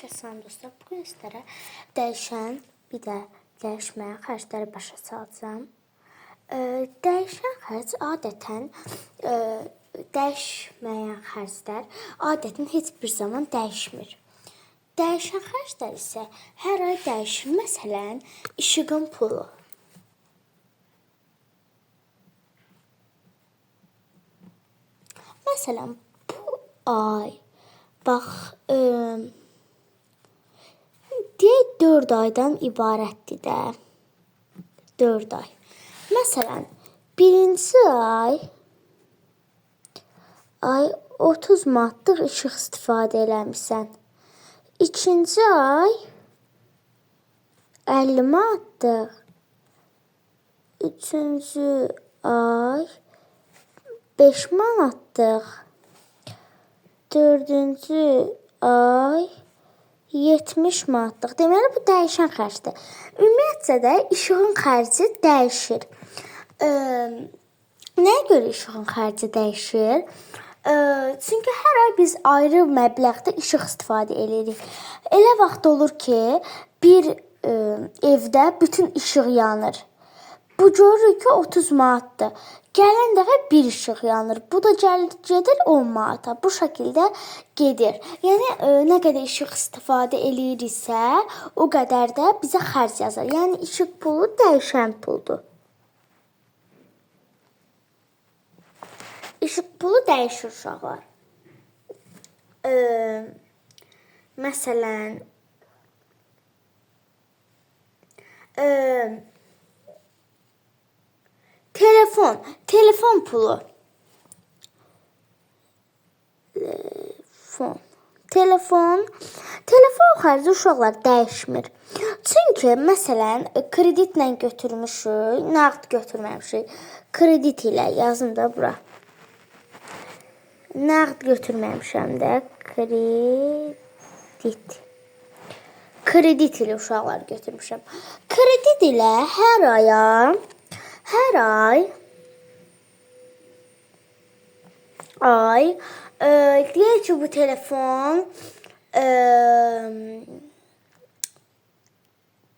Hər kəs salam dostlar. Bugün sizlərə dəyişən, bir də dəyişməyən xərcləri başa salacağam. Dəyişən xərc adətən dəyişməyən xərclər adətən heç bir zaman dəyişmir. Dəyişən xərclər isə hər ay dəyişir. Məsələn, işığın pulu. Məsələn, bu ay bax deyək 4 aydan ibarətdir də. 4 ay. Məsələn, birinci ay 30 manatlıq işıq istifadə eləmisən. İkinci ay 50 manatlıq. Üçüncü ay 5 manatlıq. Dördüncü ay 70 manatlıq. Deməli, bu dəyişən xərcdir. Ümumiyyətcə də işığın xərci dəyişir. Nəyə görə işığın xərci dəyişir? Çünki hər ay biz ayrı məbləğdə işıq istifadə edirik. Elə vaxt olur ki, bir evdə bütün işıq yanır. Bu görürük ki, 30 manatdır. Gələn dəfə bir işıq yanır. Bu da gedir 10 manata. Bu şəkildə gedir. Yəni nə qədər işıq istifadə eləyiriksə, o qədər də bizə xərc yazır. Yəni işıq pulu dəyişən puldur. İşıq pulu dəyişir uşaqlar. Məsələn, telefon pulu. Telefon xərci uşaqlar dəyişmir. Çünki məsələn, kreditlə götürmüşük, nağd götürməmişik. Kredit ilə yazın da bura. Nağd götürməmişəm də, kredit. Kredit ilə uşaqlar götürmüşəm. Kredit ilə hər ay deyək ki, bu telefon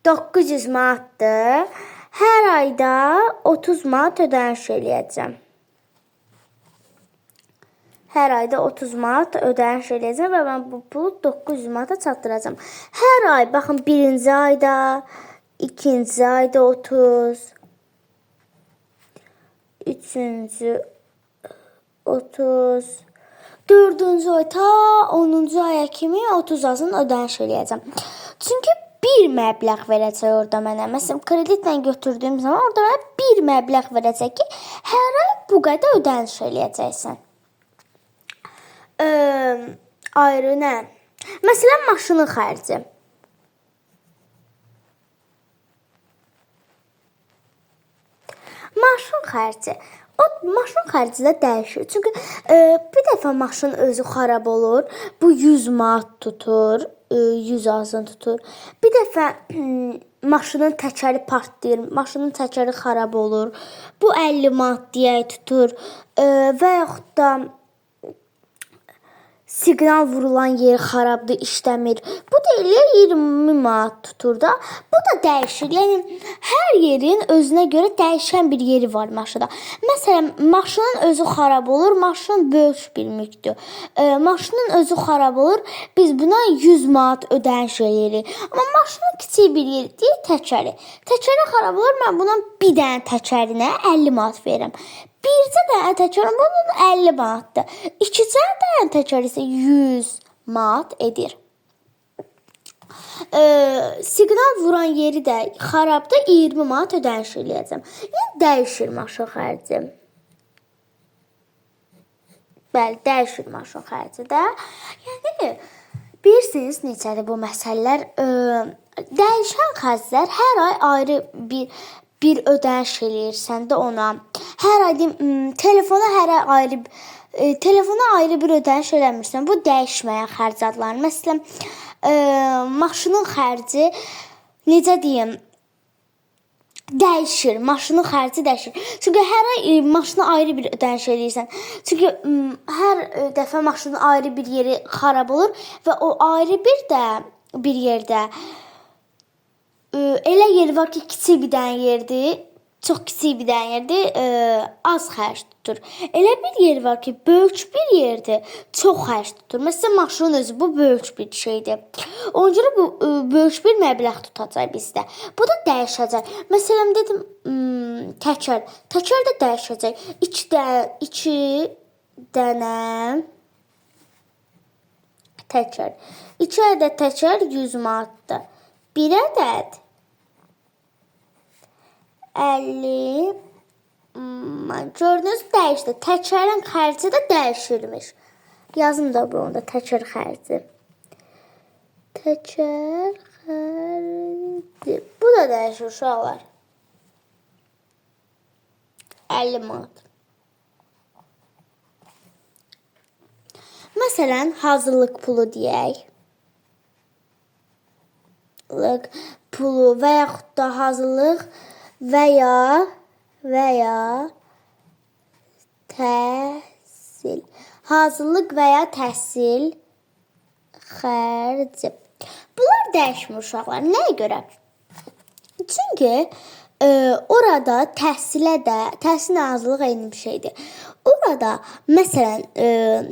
900 manatdır. Hər ayda 30 manat ödəniş eləyəcəm. Hər ayda 30 manat ödəniş eləyəcəm və mən bu pulu 900 manata çatdıracağam. Hər ay, baxın, birinci ayda, ikinci ayda 30, üçüncü 30, dördüncü ay ta 10-cu aya kimi 30 azın ödəniş eləyəcəm. Çünki bir məbləğ verəcək orada mənə. Məsələn, kreditlə götürdüyüm zaman orada mənə bir məbləğ verəcək ki, hər ay bu qədər ödəniş eləyəcəksən. Ayrı nə? Məsələn, maşının xərci. Maşın xərci. O maşın xərci də dəyişir. Çünki bir dəfə maşın özü xarab olur. Bu 100 manat tutur. 100 azın tutur. Bir dəfə maşının təkəri partlayır. Maşının təkəri xarab olur. Bu 50 manat deyək tutur. Və yaxud da siqnal vurulan yeri xarabdır, işləmir. Bu da elə 20 manat tutur da. Bu da dəyişir. Yəni, hər yerin özünə görə dəyişən bir yeri var maşında. Məsələn, maşının özü xarab olur, maşın böyük bir mülkdür. Maşının özü xarab olur, biz buna 100 manat ödəniş eləyirik. Amma maşının kiçik bir yeri deyil, təkəri. Təkəri xarab olur, mən buna bir dənə təkərinə 50 manat verirəm. Bircə dənə təkərim bunun 50 manatdır. İkicə dənə təkər isə 100 manat edir. Siqnal vuran yeri də xarabdır, 20 manat ödəniş eləyəcəm. Yəni, dəyişir maşın xərci. Bəli, dəyişir maşın xərci də. Yəni, bilirsiniz necədir bu məsələlər? Dəyişən xərclər hər ay ayrı bir ödəniş eləyirsən də ona. Hər ay telefona hər ay ayrı telefona ayrı bir ödəniş eləmirsən. Bu dəyişməyən xərc adlanır. Məsələn, maşının xərci necə deyim? Dəyişir, maşının xərci dəyişir. Çünki hər ay maşına ayrı bir ödəniş eləyirsən. Çünki hər dəfə maşının ayrı bir yeri xarab olur və o ayrı bir də bir yerdə elə yer var ki, kiçik bir dənə yerdir. Çox kiçik bir dənə yerdir, az xərc tutur. Elə bir yer var ki, böyük bir yerdir, çox xərc tutur. Məsələn, maşının özü bu böyük bir şeydir. Ona görə bu böyük bir məbləğ tutacaq bizdə. Bu da dəyişəcək. Məsələn, dedim, təkər. Təkər də dəyişəcək. 2 dənə təkər. 2 ədəd təkər 100 manatdır. 1 ədəd 50 gördünüz dəyişdi. Təkərin xərci də dəyişirmiş. Yazım da bunu da təkər xərci. Təkər xərci. Bu da dəyişir uşaqlar. 50 manat. Məsələn, hazırlıq pulu deyək. Pulu və yaxud da hazırlıq və ya təhsil. Hazırlıq və ya təhsil xərci. Bunlar dəyişmir uşaqlar. Nəyə görə? Çünki orada təhsilə də, təhsillə hazırlıq eyni bir şeydir. Orada məsələn,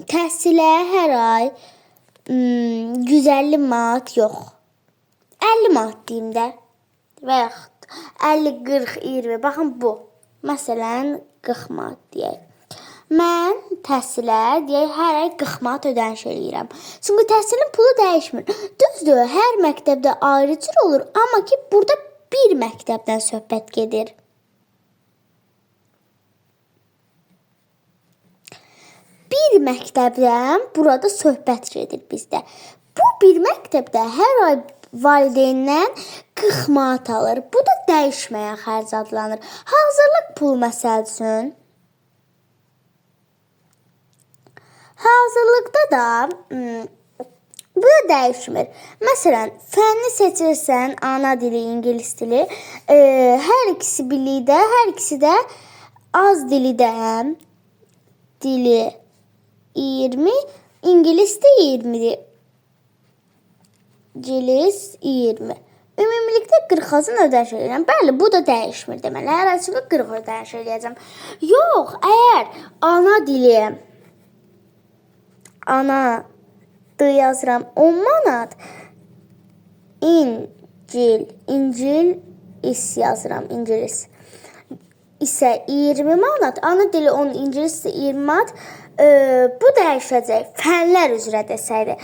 təhsilə hər ay 150 manat yox. 50 manat deyim də. Və yaxud 50, 40, 20. Baxın bu. Məsələn, 40 manat deyək. Mən təhsilə deyək hər ay 40 manat ödəniş eləyirəm. Çünki təhsilin pulu dəyişmir. Düzdür, hər məktəbdə ayrı cür olur, amma ki burada bir məktəbdən söhbət gedir. Bir məktəbdən burada söhbət gedir bizdə. Bu bir məktəbdə hər ay valideyndən 40 manat alır. Bu da dəyişməyən xərc adlanır. Hazırlıq pulu məsəl üçün. Hazırlıqda da bu da dəyişmir. Məsələn, fənni seçirsən, ana dili, ingilis dili, hər ikisi birlikdə, hər ikisi də az dili də dili 20, ingilis də 20-dir. İngilis 20. Ümumilikdə 40-azın ödəniş eləyirəm. Bəli, bu da dəyişmir deməli. Hər ay çünki 40 ödəniş eləyəcəm. Yox, əgər ana dili ana D yazıram 10 manat, İngilis yazıram, İngilis isə 20 manat, ana dili 10, İngilis isə 20 manat. Bu dəyişəcək. Fənlər üzrə desəydi.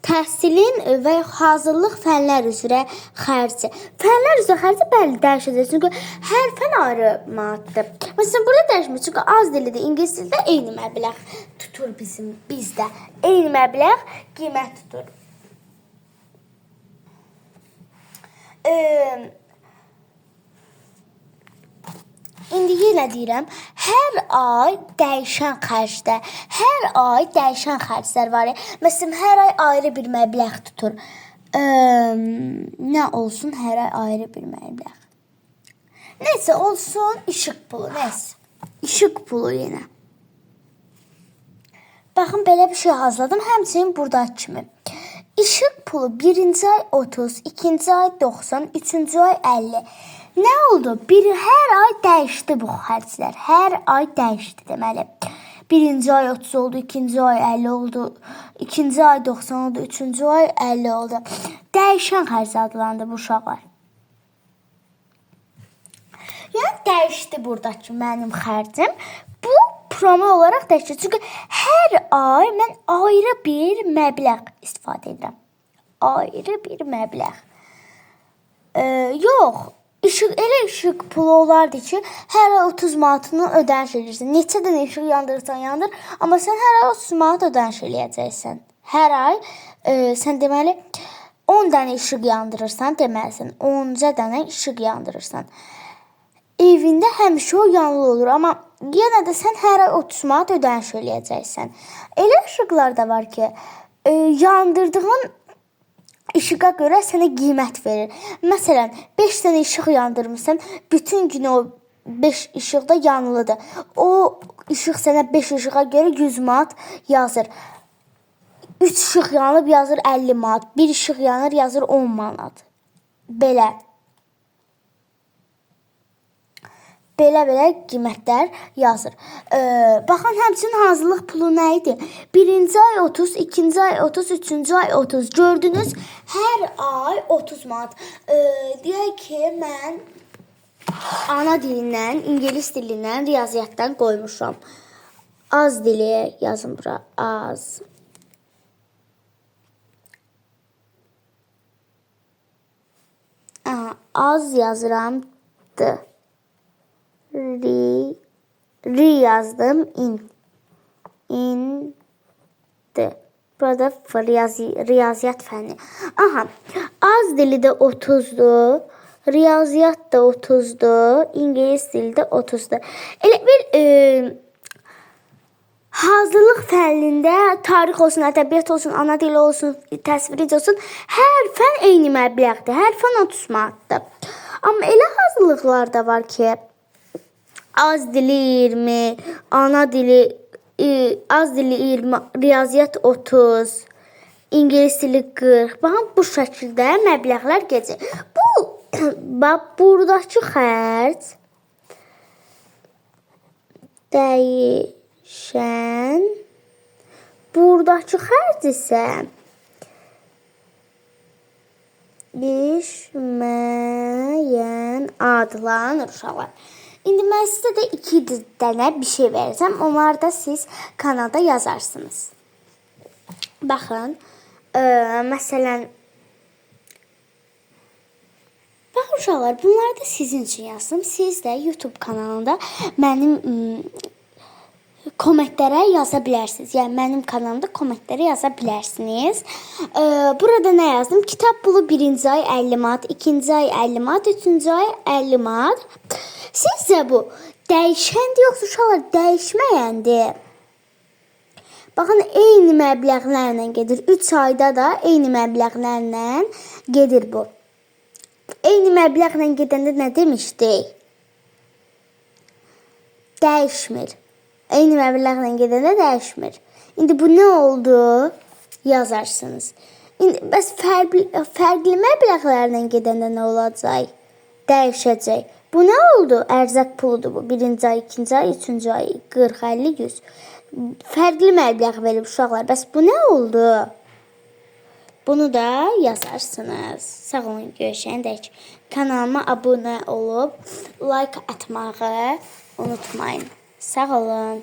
Təhsilin və hazırlıq fənlər üzrə xərci. Fənlər üzrə xərci bəli dəyişəcək. Çünki hər fən ayrı manatdır. Məsələn, burada dəyişmir. Çünki az dilidir, ingilis dili də eyni məbləğ tutur bizdə. Eyni məbləğ qiymət tutur. İndi yenə deyirəm, hər ay dəyişən xərcdə, hər ay dəyişən xərclər var. Məsələn, hər ay ayrı bir məbləğ tutur. Nə olsun, hər ay ayrı bir məbləğ. Neysə, olsun işıq pulu, neysə. İşıq pulu yenə. Baxın, belə bir şey hazırladım. Həmçinin buradakı kimi. İşıq pulu birinci ay 30, ikinci ay 90, üçüncü ay 50. Nə oldu? Hər ay dəyişdi bu xərclər. Hər ay dəyişdi deməli. Birinci ay 30 oldu, ikinci ay 50 oldu, ikinci ay 90 oldu, üçüncü ay 50 oldu. Dəyişən xərc adlandı bu uşaqlar. Yəni dəyişdi buradakı mənim xərcim. Bu promo olaraq dəyişdi. Çünki hər ay mən ayrı bir məbləğ istifadə edirəm. Ayrı bir məbləğ. Yox, elə işıq pulu olardı ki, hər ay 30 manatını ödəniş edirsən. Neçə dənə işıq yandırırsan yandır, amma sən hər ay 30 manat ödəniş eləyəcəksən. Hər ay sən deməli 10 dənə işıq yandırırsan, deməlisən 10-ca dənə işıq yandırırsan. Evində həmişə o yanılı olur, amma yenə də sən hər ay 30 manat ödəniş eləyəcəksən. Elə işıqlar da var ki, yandırdığın İşıqa görə sənə qiymət verir. Məsələn, 5 dənə işıq yandırmısan, bütün gün o 5 işıq da yanılıdır. O işıq sənə 5 işığa görə 100 manat yazır. 3 işıq yanıb yazır 50 manat. 1 işıq yanır yazır 10 manat. Belə. Belə-belə qiymətlər yazır. Baxın, həmçinin hazırlıq pulu nə idi? Birinci ay 30, ikinci ay 30, üçüncü ay 30. Gördünüz, hər ay 30 manat. Deyək ki, mən ana dilindən, ingilis dilindən, riyaziyyatdan qoymuşam. Az dili yazın bura, az. Aha, az yazıram, D. Ri, ri yazdım. İn. İn. D. Burada riyaziyyat fənni. Aha. Az dili də 30-dur. Riyaziyyat da 30-dur. İngilis dili də 30-dur. Elə bir hazırlıq fənnində tarix olsun, ədəbiyyat olsun, ana dili olsun, təsvirici olsun, hər fən eyni məbləğdir. Hər fən 30 manatdır. Amma elə hazırlıqlar da var ki, az dili 20, ana dili az dili 20, riyaziyyat 30, ingilis dili 40. Baxın bu şəkildə məbləğlər gedir. Bu bax buradakı xərc dəyişən, buradakı xərc isə dəyişməyən adlanır uşaqlar. İndi mən sizə də 2 dənə bir şey verəcəm. Onları da siz kanalda yazarsınız. Baxın, məsələn, baxın uşaqlar, bunları da sizin üçün yazdım. Siz də YouTube kanalında mənim kommentlərə yaza bilərsiniz. Yəni mənim kanalımda kommentlərə yaza bilərsiniz. Burada nə yazdım? Kitab pulu birinci ay 50 manat, ikinci ay 50 manat, üçüncü ay 50 manat. Sizcə bu dəyişəndir yoxsa uşaqlar dəyişməyəndir? Baxın, eyni məbləğlərlə gedir. 3 ayda da eyni məbləğlərlə gedir bu. Eyni məbləğlə gedəndə nə demişdik? Dəyişmir. Eyni məbləğlə gedəndə dəyişmir. İndi bu nə oldu? Yazarsınız. İndi bəs fərqli məbləğlərlə gedəndə nə olacaq? Dəyişəcək. Bu nə oldu? Ərzaq puludur bu. Birinci ay, ikinci ay, üçüncü ay, 40, 50, 100. Fərqli məbləğ verib uşaqlar. Bəs bu nə oldu? Bunu da yazarsınız. Sağ olun, görüşəndək. Kanalıma abunə olub like atmağı unutmayın. Sağ olun.